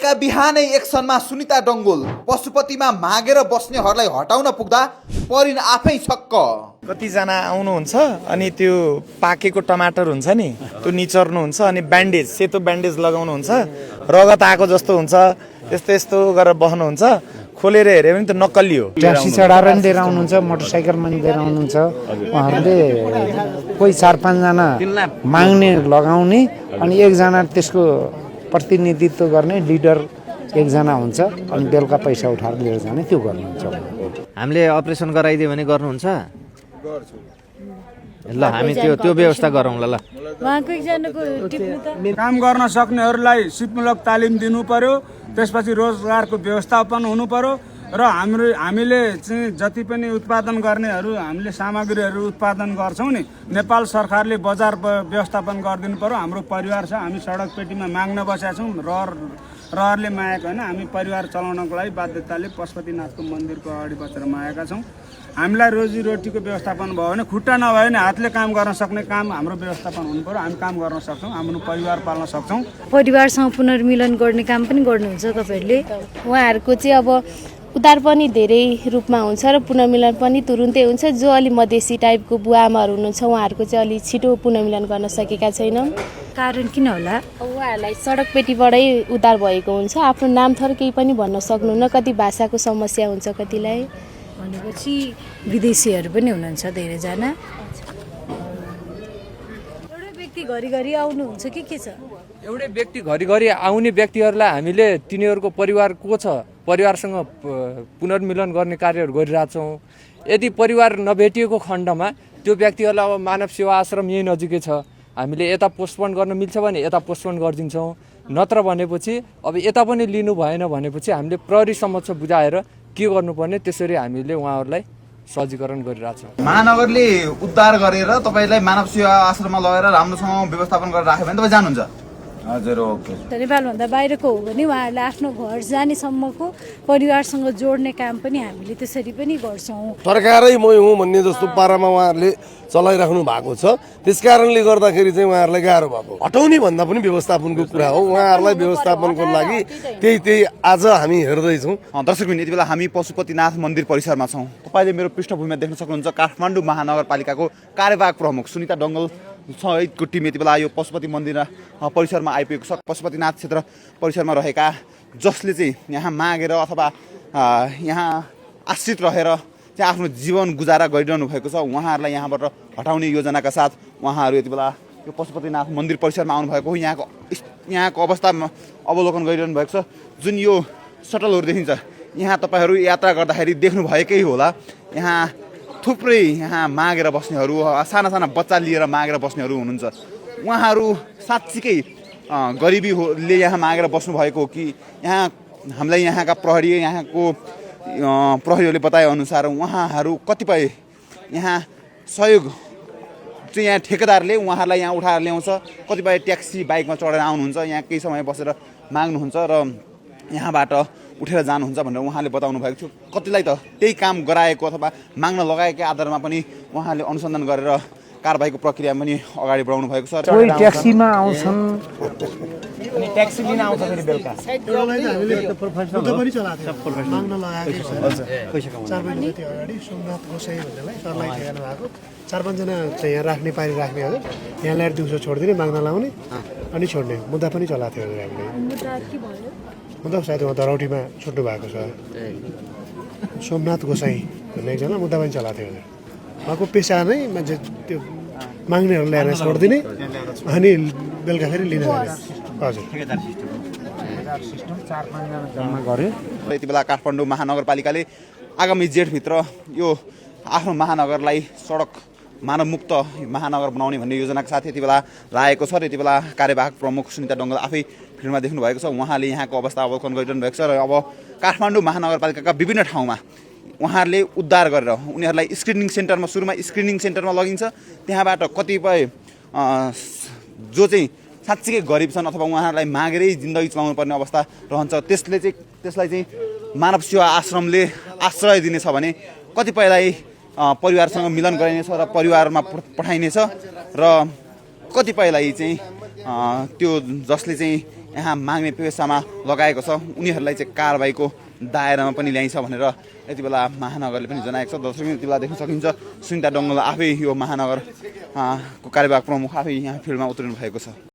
परेका बिहानै एक्सनमा सुनिता डङ्गोल पशुपतिमा मागेर बस्नेहरूलाई हटाउन पुग्दा परिन आफै छक्क। कतिजना आउनुहुन्छ अनि त्यो पाकेको टमाटर हुन्छ नि त्यो निचर्नुहुन्छ अनि ब्यान्डेज सेतो ब्यान्डेज लगाउनुहुन्छ, रगत आएको जस्तो हुन्छ, यस्तो यस्तो गरेर बस्नुहुन्छ। खोलेर हेऱ्यो भने त नक्कली हो। ट्याक्सी चढाएर नि लिएर आउनुहुन्छ, मोटरसाइकलमा नि लिएर आउनुहुन्छ। उहाँहरूले कोही 4-5 जना माग्ने लगाउने अनि एकजना त्यसको प्रतिनिधित्व गर्ने लिडर एकजना हुन्छ अनि बेलुका पैसा उठाएर लिएर जाने त्यो गर्नुहुन्छ। हामीले अपरेसन गराइदियो भने गर्नुहुन्छ? ल हामी त्यो व्यवस्था गरौँ ल। उहाँको एकजनाको काम गर्न सक्नेहरूलाई सिपमूलक तालिम दिनु पर्यो, त्यसपछि रोजगारको व्यवस्थापन हुनु पर्यो र हामीले चाहिँ जति पनि उत्पादन गर्नेहरू हामीले सामग्रीहरू उत्पादन गर्छौँ नि, नेपाल सरकारले बजार व्यवस्थापन गरिदिनु पर्यो। हाम्रो परिवार छ, हामी सडक पेटीमा माग्न बसेका छौँ। रहरले मागेको होइन, हामी परिवार चलाउनको लागि बाध्यताले पशुपतिनाथको मन्दिरको अगाडि बसेर मागेका छौँ। हामीलाई रोजीरोटीको व्यवस्थापन भयो भने, खुट्टा नभयो भने हातले काम गर्न सक्ने काम हाम्रो व्यवस्थापन हुनु पर्यो। हामी काम गर्न सक्छौँ, हाम्रो परिवार पाल्न सक्छौँ। परिवारसँग पुनर्मिलन गर्ने काम पनि गर्नुहुन्छ तपाईँहरूले? उहाँहरूको चाहिँ अब उद्धार पनि धेरै रूपमा हुन्छ र पुनर्मिलन पनि तुरुन्तै हुन्छ। जो अलि मधेसी टाइपको बुवा आमाहरू हुनुहुन्छ उहाँहरूको चाहिँ अलि छिटो पुनर्मिलन गर्न सकेका छैनौँ। कारण किन होला? उहाँहरूलाई सडक पेटीबाटै उद्धार भएको हुन्छ। आफ्नो नाम थर केही पनि भन्न सक्नुहुन्न, कति भाषाको समस्या हुन्छ कतिलाई। भनेपछि विदेशीहरू पनि हुनुहुन्छ धेरैजना। एउटै व्यक्ति घरिघरि आउनुहुन्छ कि के छ? एउटै व्यक्ति घरिघरि आउने व्यक्तिहरूलाई हामीले तिनीहरूको परिवार को छ, परिवारसँग पुनर्मिलन गर्ने कार्यहरू गरिरहेछौँ। यदि परिवार नभेटिएको खण्डमा त्यो व्यक्तिहरूलाई अब मानव सेवा आश्रम यही नजिकै छ, हामीले यता पोस्टपोन गर्न मिल्छ भने यता पोस्टपोन गरिदिन्छौँ। नत्र भनेपछि अब यता पनि लिनु भएन भनेपछि हामीले प्रहरी समक्ष बुझाएर के गर्नुपर्ने त्यसरी हामीले उहाँहरूलाई सहजीकरण गरिरहेछौँ। महानगरले उद्धार गरेर तपाईँलाई मानव सेवा आश्रममा लगेर राम्रोसँग व्यवस्थापन गरेर राख्यो भने तपाईँ जानुहुन्छ? हजुर, ओके। नेपालभन्दा बाहिरको हो भने उहाँहरूले आफ्नो घर जानेसम्मको परिवारसँग जोड्ने काम पनि हामीले त्यसरी पनि गर्छौँ। सरकारै मै हुँ भन्ने जस्तो पारामा उहाँहरूले चलाइराख्नु भएको छ। त्यस कारणले गर्दाखेरि चाहिँ उहाँहरूलाई गाह्रो भएको। हटाउने भन्दा पनि व्यवस्थापनको कुरा हो। उहाँहरूलाई व्यवस्थापनको लागि त्यही आज हामी हेर्दैछौँ। दर्शकबिन, यति बेला हामी पशुपतिनाथ मन्दिर परिसरमा छौँ। तपाईँले मेरो पृष्ठभूमिमा देख्न सक्नुहुन्छ काठमाडौँ महानगरपालिकाको कार्यवाहक प्रमुख सुनिता डङ्गल सहितको टिम यति बेला यो पशुपति मन्दिर परिसरमा आइपुगेको छ। पशुपतिनाथ क्षेत्र परिसरमा रहेका जसले चाहिँ यहाँ मागेर अथवा यहाँ आश्रित रहेर चाहिँ आफ्नो जीवन गुजारा गरिरहनु भएको छ, उहाँहरूलाई यहाँबाट हटाउने योजनाका साथ उहाँहरू यति बेला यो पशुपतिनाथ मन्दिर परिसरमा आउनुभएको हो। यहाँको अवस्था अवलोकन गरिरहनु भएको छ। जुन यो सटलहरू देखिन्छ, यहाँ तपाईँहरू यात्रा गर्दाखेरि देख्नुभएकै होला। यहाँ थुप्रै यहाँ मागेर बस्नेहरू, साना साना बच्चा लिएर मागेर बस्नेहरू हुनुहुन्छ। उहाँहरू साँच्चीकै गरिबीले यहाँ मागेर बस्नुभएको हो कि यहाँ हामीलाई यहाँका यहाँको प्रहरीहरूले बताएअनुसार उहाँहरू कतिपय यहाँ सहयोग चाहिँ यहाँ ठेकेदारले उहाँहरूलाई यहाँ उठाएर ल्याउँछ, कतिपय ट्याक्सी बाइकमा चढेर आउनुहुन्छ, यहाँ केही समय बसेर माग्नुहुन्छ र यहाँबाट उठेर जानुहुन्छ भनेर उहाँले बताउनु भएको थियो। कतिलाई त त्यही काम गराएको अथवा माग्न लगाएकै आधारमा पनि उहाँले अनुसन्धान गरेर कारबाहीको प्रक्रिया पनि अगाडि बढाउनु भएको छ। कोही ट्याक्सीमा आउँछन्, अनि ट्याक्सी लिन आउँछ फेरि बेलुका। माग्न लगाएको 4 महिना जति अगाडि सोमनाथ गोसाई भन्नेलाई सरलाई ठेगाना भएको 4-5 जना चाहिँ यहाँ राख्ने पारी राख्ने हजुर, यहाँ ल्याएर दिउँसो छोडिदिने, माग्न लाउने अनि छोड्ने मुद्दा पनि चलाएको थियो हजुर। हामीले मुद्दा सायद उहाँ धरौटीमा छुट्नु भएको छ। सोमनाथ गोसाई भन्ने एकजना मुद्दा पनि चलाएको थियो हजुर। उहाँको पेसा नै मान्छे त्यो माग्नेहरू ल्याएर छोडिदिने अनि बेलुका फेरि लिन जाने हजुर। यति बेला काठमाडौँ महानगरपालिकाले आगामी जेठभित्र यो आफ्नो महानगरलाई सडक मानवमुक्त महानगर बनाउने भन्ने योजनाका साथ यति बेला लागेको छ। र यति बेला कार्यवाहक प्रमुख सुनिता डङ्गल आफै फिल्डमा देख्नु भएको छ। उहाँले यहाँको अवस्था अवलोकन गरिरहनु भएको छ र अब काठमाडौँ महानगरपालिकाका विभिन्न ठाउँमा उहाँहरूले उद्धार गरेर उनीहरूलाई स्क्रिनिङ सेन्टरमा, सुरुमा स्क्रिनिङ सेन्टरमा लगिन्छ। त्यहाँबाट कतिपय जो चाहिँ साँच्चीकै गरिब छन् अथवा उहाँहरूलाई मागेरै जिन्दगी चलाउनु पर्ने अवस्था रहन्छ, त्यसलाई चाहिँ मानव सेवा आश्रमले आश्रय दिनेछ भने कतिपयलाई परिवारसँग मिलन गराइनेछ र परिवारमा पठाइनेछ र कतिपयलाई चाहिँ त्यो जसले चाहिँ यहाँ माग्ने पेसामा लगाएको छ उनीहरूलाई चाहिँ कारबाहीको दायरामा पनि ल्याइन्छ भनेर यति बेला महानगरले पनि जनाएको छ। दर्शक यति बेला देख्न सकिन्छ सुनिता डङ्गल आफै यो महानगर को कार्यवाहक प्रमुख आफै यहाँ फिल्डमा उत्रनु भएको छ।